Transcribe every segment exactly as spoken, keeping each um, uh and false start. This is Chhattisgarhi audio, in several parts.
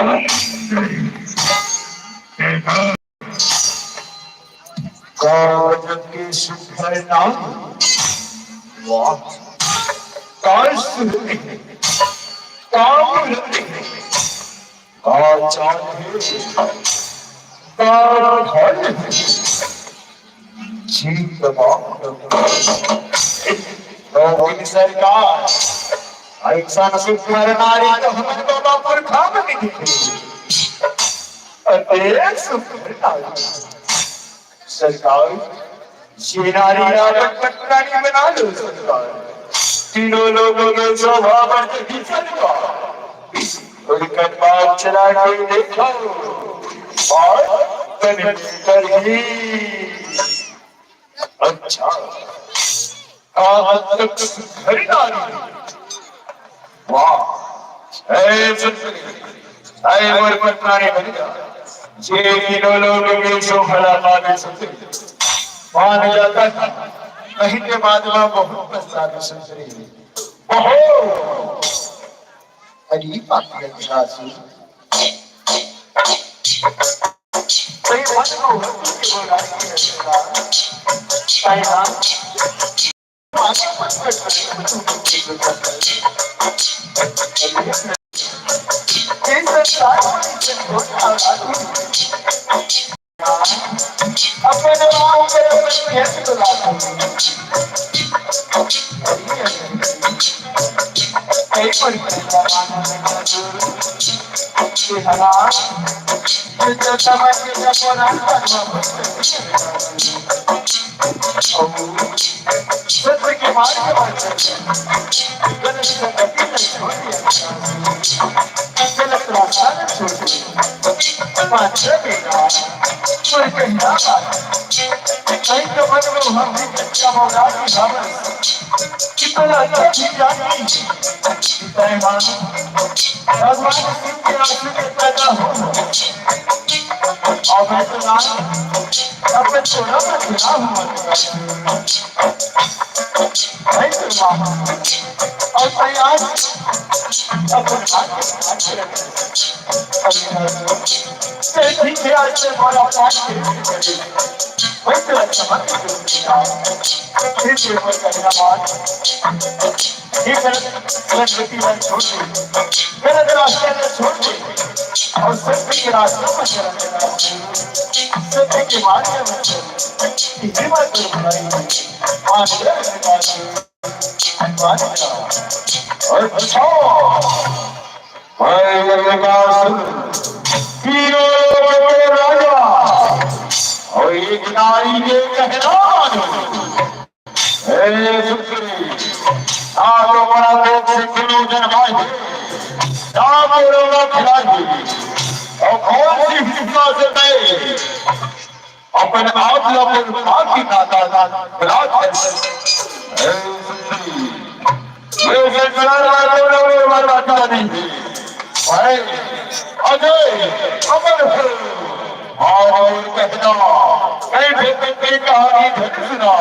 का गजब के सुघर नाम। वाह, का सुरत है, का मूरत है, का चाल है, का ढाल है। जी तमाम लोग। तो सरकार, अइसन सुघर नारी तो हमर बाबा पुरखा में नहीं दिखे। अरे सुघर नारी। सरकार, ये नारी ला अपन पटरानी बना लो सरकार। तीनों लोकों में शोभा बढ़ जाएगी सरकार। उनका पाँव चला के देखो और तनिक कर ही। अच्छा, आज तक घर नारी। वाह, ऐ सुंदरी, ऐ मोर पटरानी बन जा। ये तीनों लोग के शोभा ला पावे सुंदरी। मान जाता था, नहीं के बाद में बहुत पछतावे सुंदरी। बहुत। अरे पापी अंधरासुर। सही बात को होती है, वो रानी है, सही बात। सत्य के मार्ग पर चल, गलत संगति में छोड़ दिया, गलत रास्ता में छोड़ दिया। मात्र बेटा, कोई कहना बात, कहीं तो मन में हम भी कच्चा मौला की भावना, कितना अच्छा भी जानी, कितना ईमान, भगवान शिव के आंसू में पैदा हो, और मैं तो नाम अपने छोड़ा मैं गिरा हूँ। भाई तेरे माँ और भाई आज अपन हाथ के साथ रखे। तेरे ठीक है, आज से हमारा पाँच के भाई तेरा समझ के फिर से वो करना बात। ये गलत, गलत गति में छोड़ दे, गलत रास्ते में छोड़ दे और सत्य के रास्ते में चला, सत्य के मार्ग में चल। ये बात तो भाई, मान ले, मान ले। अच्छा, मैं विकास, तीनों लोक के राजा और एक नारी के कहना। हे सुंदरी, ना तो बड़ा लोग से किलो जनमाए, ना तो रोना खिलाए, और कौन सी हिंसा से मैं अपन आप ला पर पाकी नाता बलात् कर सकते। हे सुंदरी, ये संसार में तो लोग माता नहीं। भाई, अजय, अमर हो। और कहना, कैसे तुमने कहानी धन सुना।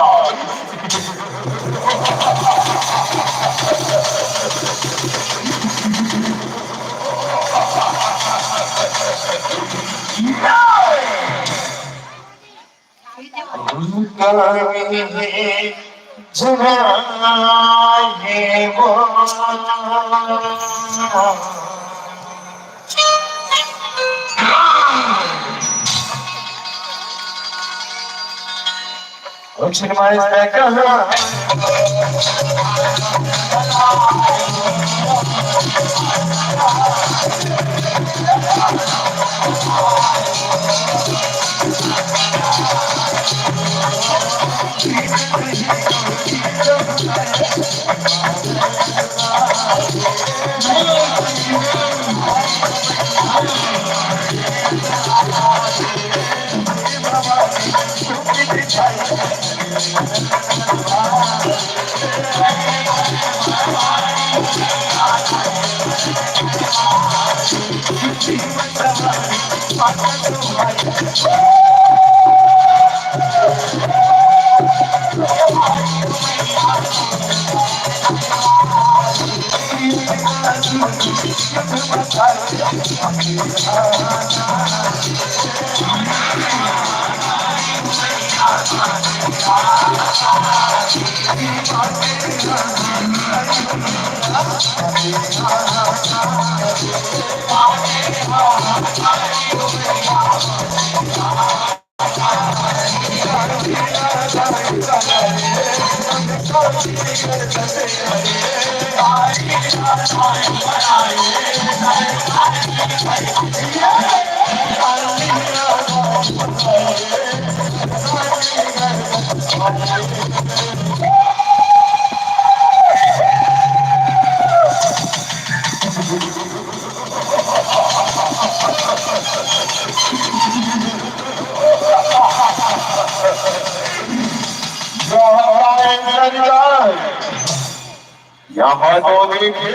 यहाँ तो देखिए,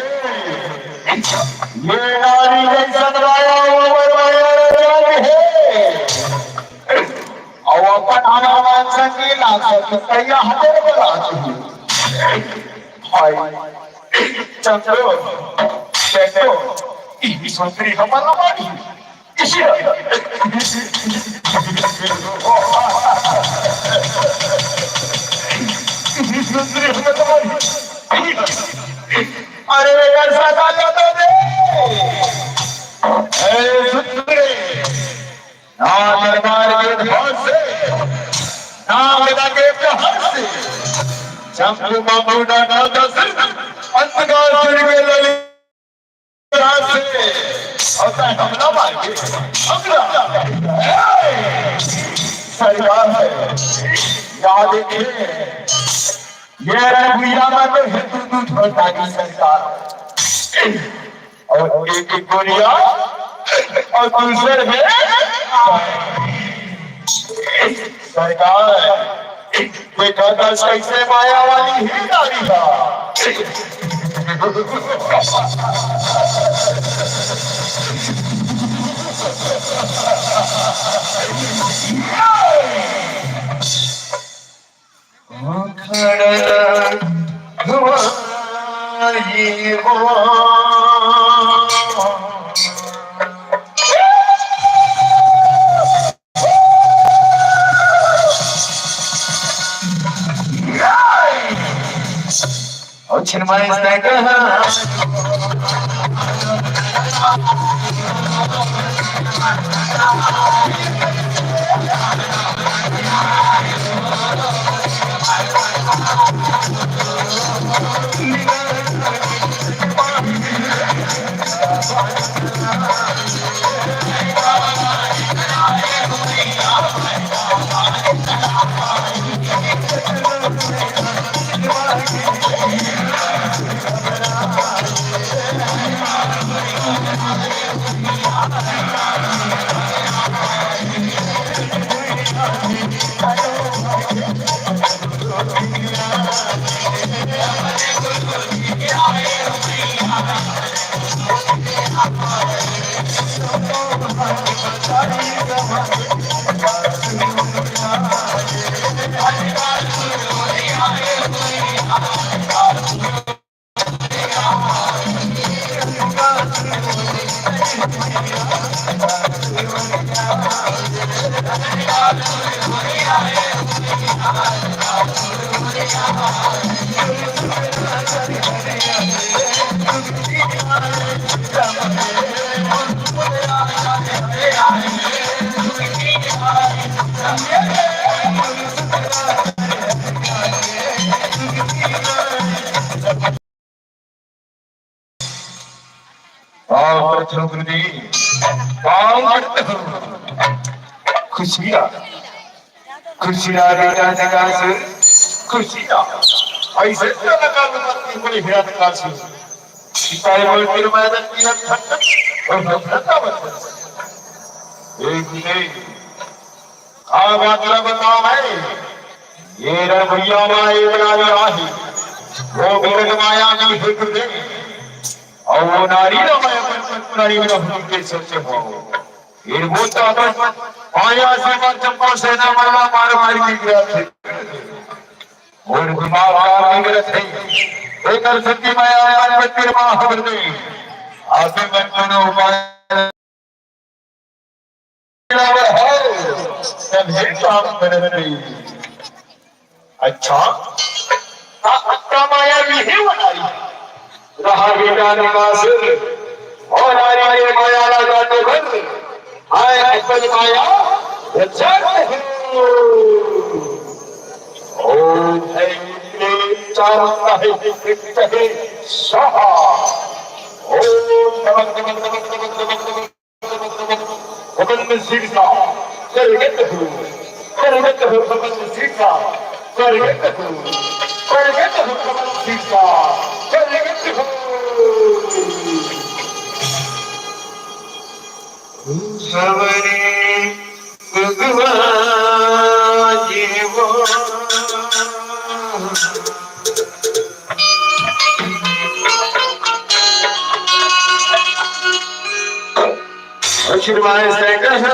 ये नारी जैसन माया, वो बड़ माया जग है। और अपन हनुमान संग की लाग सकते, कहिया हजर बना दी। भाई, चंदो, चंदो, ई सुंदरी हमर ना मानी। अरे बेटा, सादा जाता दे। ए सुंदरी, ना दरबार के ध्वज से, ना गदा के प्रहार से, चंपू बाबू ना, ना दस, अंधकार के ललित से होता है हमला मार के, हमला। सरकार है, यहाँ देखिए, ये रघुया में तो हिंदू दूध होता है सरकार। और एक एक गोलियां और दूसर में सरकार, देखा दस कैसे माया वाली ही नारी बा। खड़ा हुआ ये वो। और छिनवाई से कहा। पाँव पड़त हँव गुरुजी, पाँव पड़त हँव। खुशिया, खुशिया बेटा निकास, खुशिया। ऐसे तो लगा लगा कि बड़े हिया निकास। सिपाही बोल के मैं रख दिया खट, और रख दिया खट। एक नहीं, का बात ला बतावँव मैं? ये रे भैया माँ, ये बड़ा आही। वो बिरग माया की हिक दे। और वो नारी ना मैं अपन प्राणी में रहूं के सोचे हो। ये वो तो अपन माया से मार चंपा सेना मरवा मार मार के गिरा थे। और दिमाग काम नहीं करत है। एकर सेती मैं अपन पति मा हबर दे। आगे मन कोनो उपाय बराबर है, तभे काम करत रही। अच्छा, का अक्का माया भी है वो नारी? रहा बेटा निकासिर, और नारी के माया ला जाते बन, आए अपन माया रचत हो। ओम ऐं क्लीं चामुण्डायै विद्महे स्वाहा। ओम नमः नमः नमः नमः नमः नमः। भगवान शिरसा करगत हो, करगत हो भगवान शिरसा, करगत हो, करगत हो भगवान शिरसा, करगत हो। हमारे भगवान जी वो आशीर्वाद से कहा।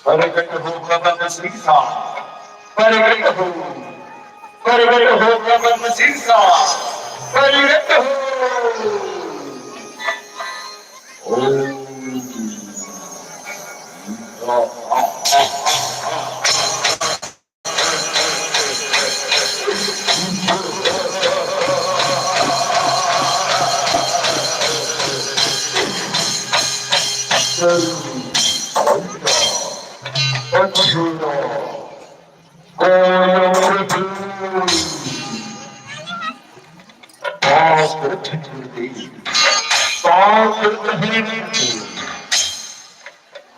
प्रगट हो कमल शीर्षा, प्रगट हो, प्रगट हो कमल शीर्षा, प्रगट हो। ओम।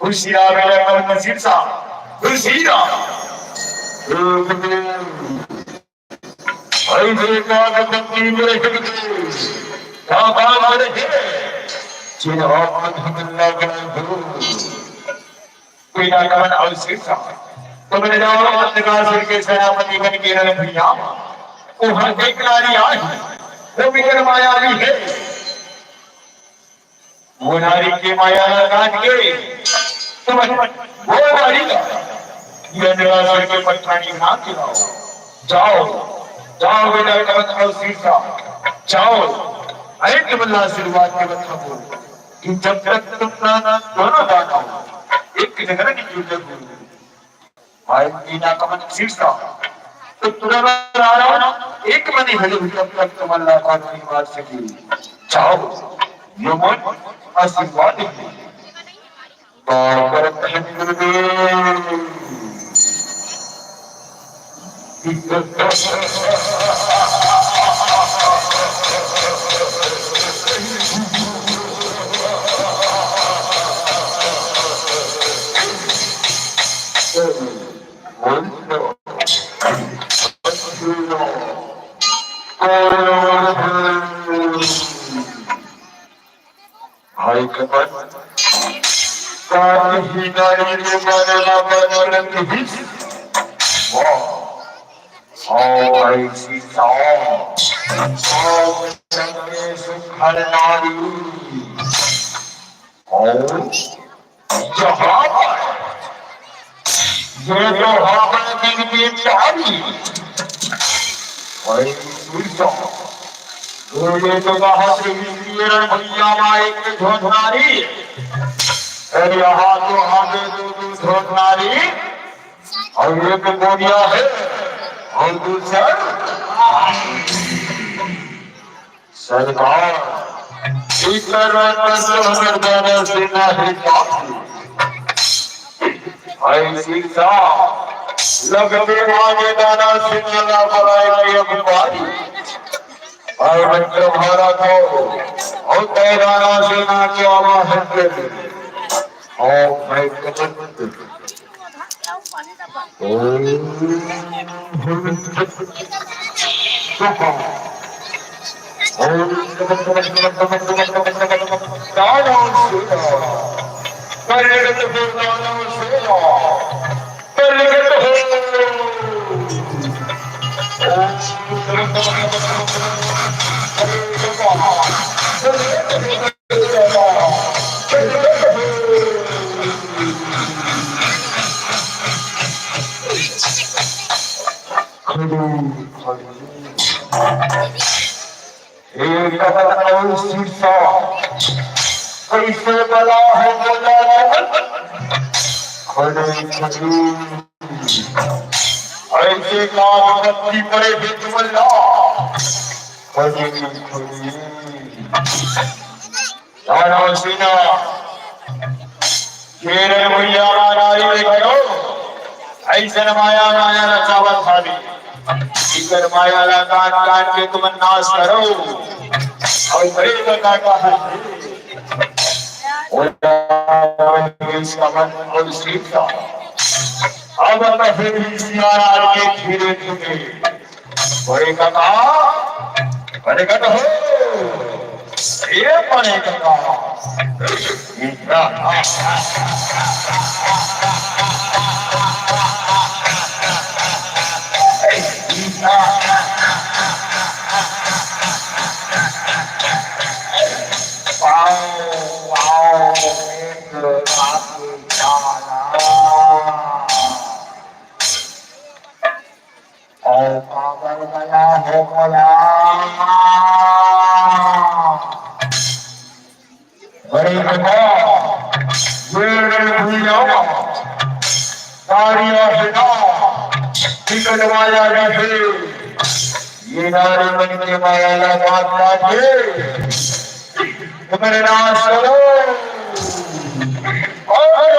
खुशियां मिले कमल शीर्षा, खुशियां। भाई जी का गति में रहे, का बात रहे, जिन आप मन हमला गए हो। पीला कमल अउ शीर्षा, तुमन जाओ, अंधकार सिर के सेनापति बन के रण भुइयां, उहाँ एक नारी आही, वो बिगर मायावी है। वो नारी के माया ला काट के तुमन वो नारी ला ये अंधकार सिर के पठानी बना के लाओ। जाओ, जाओ बेटा कमल अउ शीर्षा, जाओ। अरे तुमन ला आशीर्वाद के बता दो कि जब तक तुम ना दोनों दानव एक जगह नहीं जुड़ जाओ, भाई मीना कमल शीर्षा, तो तुरंत आ रहा, एक मनी हजम तब तक तुमन ला कानूनी मार सके। जाओ, ये मन आशीर्वाद है। बाबर धन गुरुदेव। भाई कमल, काहे नारी के मारे बाबा तुरंत ही। वाह, आओ भाई सीता, आओ संगे सुखर नारी। और यहाँ पर ये तो हमारे दिल की चाबी। और दूसरा, तो ये तो कहा कि ये रणभैया माई की झोंझनारी। और यहाँ तो आगे दो दो झोंझनारी और एक बोरिया है और दूसर सरकार। इतर रंग तो हमर दाना सेना है बापू। ऐसी सा लगते आगे दाना सेना ला बलाई के अब पारी। और मैं तुम्हारा को और दाना सेना के आवाहन कर और मैं कमंड खड़ी, खड़ी। एक अउ शीशा। कैसे बला है बोला लगन? खड़ी, खड़ी। ऐसे का बत्ती पड़े हे तुमन ला। खड़ी, खड़ी। दानव सेना, जेरे भैया नारी देखो, ऐसन माया माया रचावत हावी। इकर माया ला काट काट के तुमन नाश करो। और बड़े बता का है। और इसका मन और सीता। अब मैं फिर इस महाराज के धीरे धीरे बड़े काका, बड़े काका हो, ए बड़े काका। आओ, आओ, मित्र, आके जाना। और पागल गया हो गया। बड़े बेटा, ये भैया, तारिया बेटा, टिकट वाला भी है। ये नारे मन के माया ला बात बात के, तुम्हारे नाश करो। और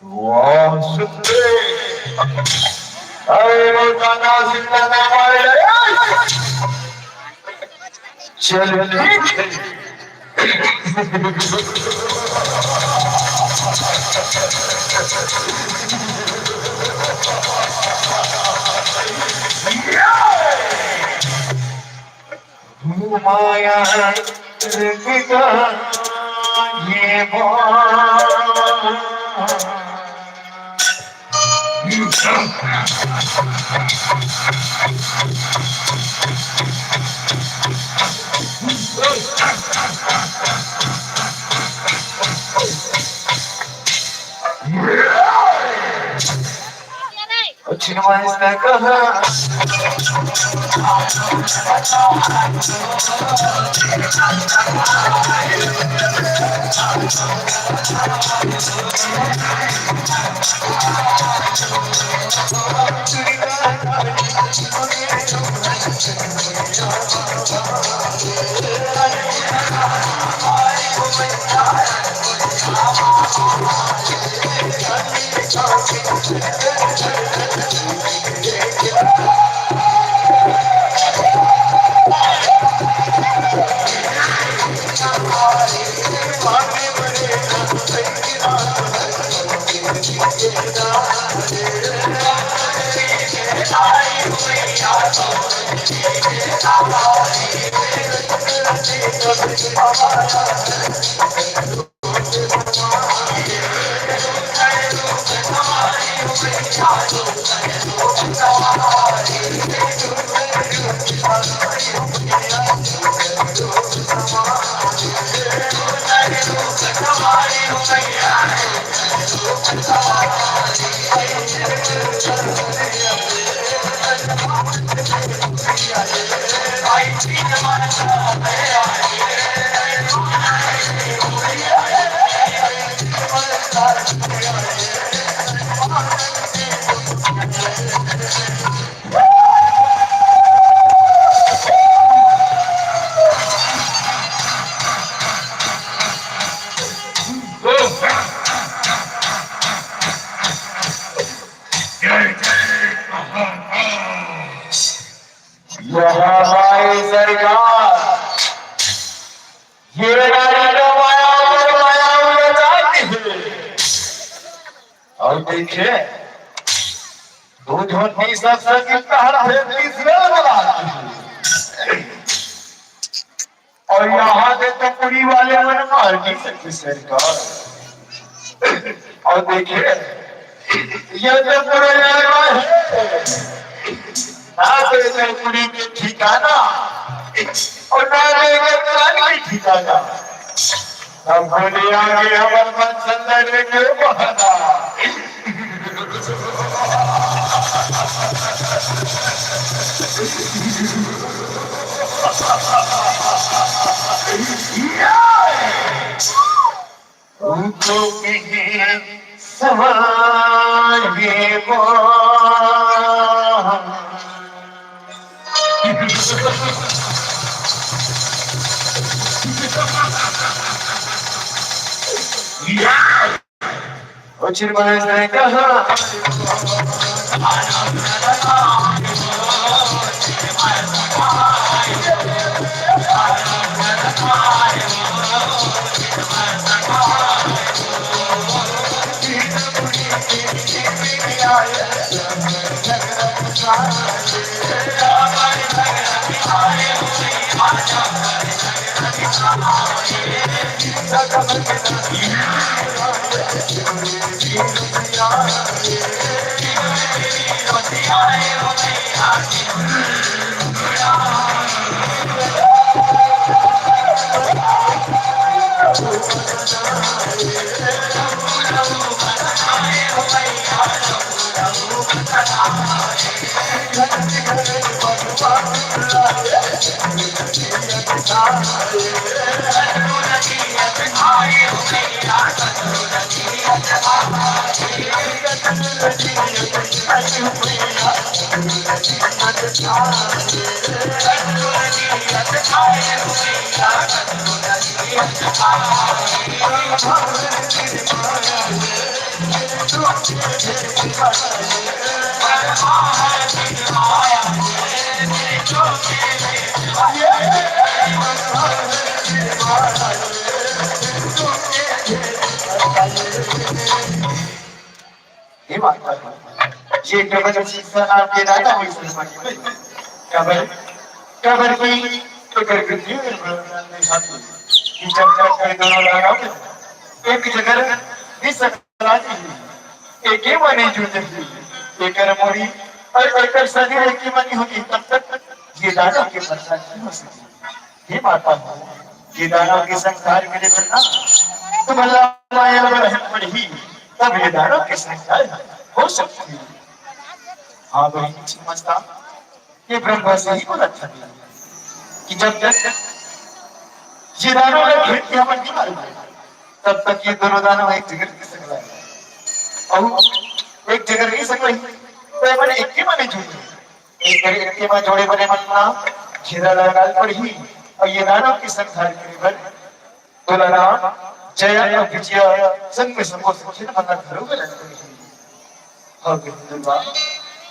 वाह, सुनते। अरे, वो गाना जिंदा ना मारे। चल, ठीक है। माया रंग का ये बाण। छिनवाइस ने कहा। यहाँ भाई सरकार, ये नारी का माया पर माया उड़ता है। और देखिए, दू झन तीस सब संगीत का हर फेर तीसरे वाला। और यहाँ के टुकड़ी वाले मन मार की सकते सरकार। और देखिए, ये तो पूरा लड़का है। ना तो इधर कुड़ी के ठिकाना और ना तो इधर कान के ठिकाना। अब बोले आगे हमर मन संदर के बहाना। उनको कहे सवाल ये वो। ओ चिरमय से कहा। हे माता, ये कबर शिक्षा आपके दादा हो इसमें पड़ी। कबर, कबर की तो गर्भवती है, कि जब तक कोई दोनों लगा हो, एक जगह भी सकराती है, एक ही मने जुड़ जाती है, एक मोरी और एक शरीर एक ही मनी होगी, तब तक ये दादा के प्रसाद नहीं हो सकती। हे माता, ये दानव के संहार करे बर ना तुम्हारा माया में रहन पड़ही, तब ये दानव के संहार हो सकती है। हाँ बहिनी, समझता। ये ब्रह्मा से ही बोला था कि जब तक ये दानव ला घेर के हमन नहीं मारे, तब तक ये दोनों दानव एक जगह नहीं सकला। अउ एक जगह नहीं सकला, तो ये मन एक ही माने जुड़े। एक बार एक ही माने जोड़े बने मन ना घेरा लगाल पड़ही, अउ ये दानव के संहार करे बर तोला राम, जया अउ विजया संग में सबो सखियन मन ला घलो में रख दे। हाँ, बिल्कुल बात।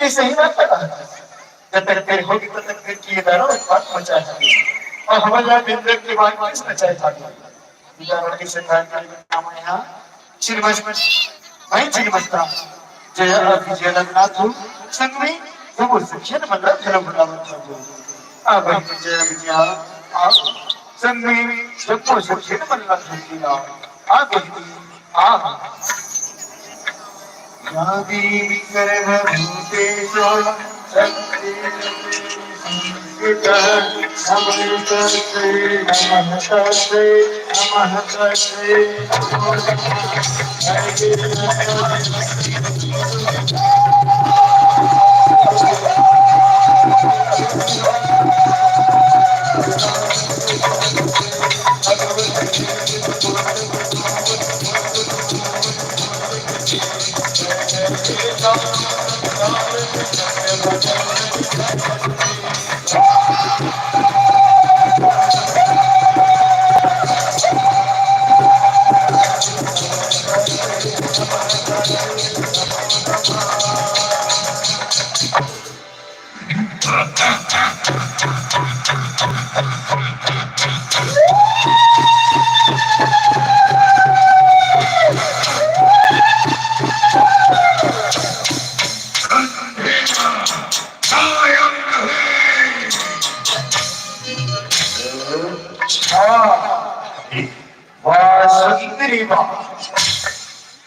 ये सही बात है। जब तक तेरे होगी, तब तक तेरे किए दानव उत्पात मचा है। अउ हमन ला बिंदक के बाद किस नचाए था? विजया के संग में यहाँ श्रीमती मैं जी बस्ता। जया अउ विजया लगना तू संग में सबो सखियन मन ला घलो बुलावत हवं। आ बहिनी जया विजया, आओ। संग में सबो सखियन मन ला घलो बुलाओ। आ बहिनी, आ। या देवी सर्वभूतेषु शक्ति नमः तस्मै, नमः तस्मै, नमः तस्मै। वाह, सुंदरी वाह।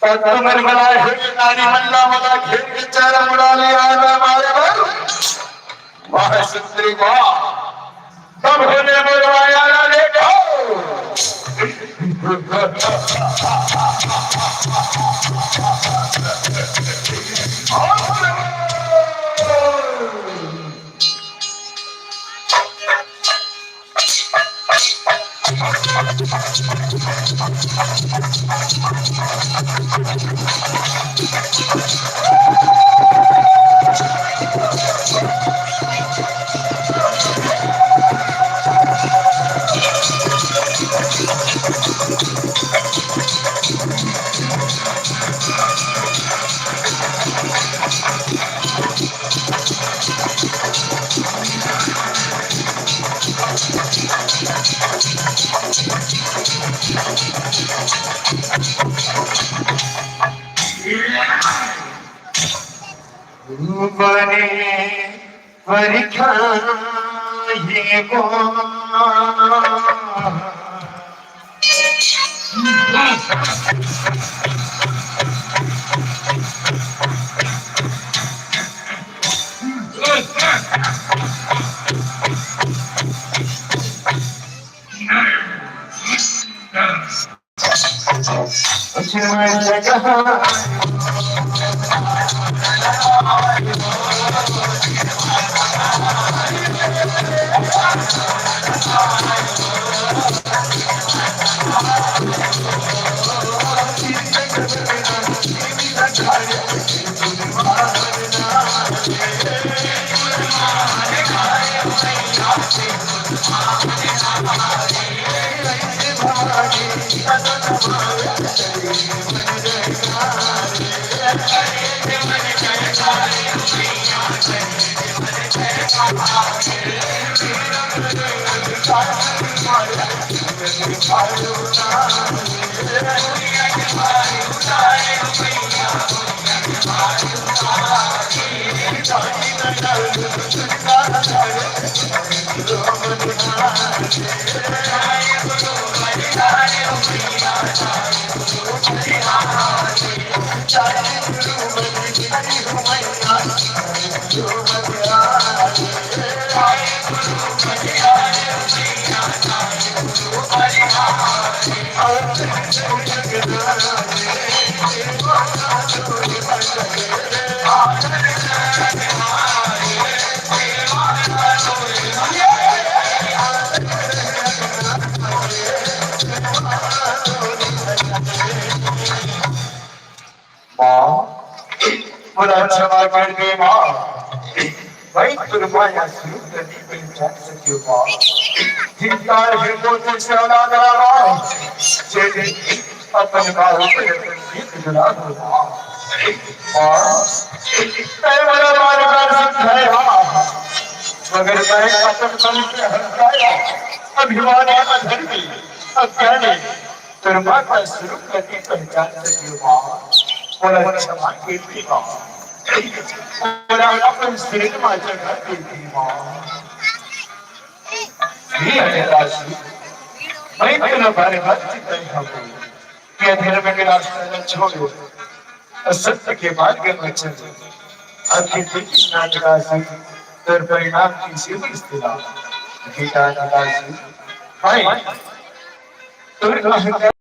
त तुमन मला हे नारी मन ला मला घेर के चारा मुड़ा ले आना मारे बर। वाह सुंदरी वाह। तब होने बोलवाया ना देखो। बने बरखा ये वो। माँ, मोला क्षमा कर दे माँ। मैं तोर माया स्वरूप ल नइ पहचान सकेंव माँ। धिक्कार हे मोर जइसे औलाद ला माँ, जेने अपन बाबू के अपन जीत दुलार हो माँ। माँ, तैं मोला बार बार समझाए हा, मगर मैं अपन मन के हल्काए, अभिमानी, अधर्मी, अज्ञानी, तोर माता स्वरूप ल नइ पहचान सकेंव माँ। मोला क्षमा कर दे माँ। मोला अपन शरीर मा जगह दे दे माँ। हे अनिता जी, मैं तोला बार बार चिताए हँव कि अधर्म के रास्ता ला छोड़, असत्य के मार्ग मा चल। आखिर देखिस ना अनिता जी, तोर परिणाम कइसे होइस तेला। बेटा अनिता जी, मैं तोर अहंकार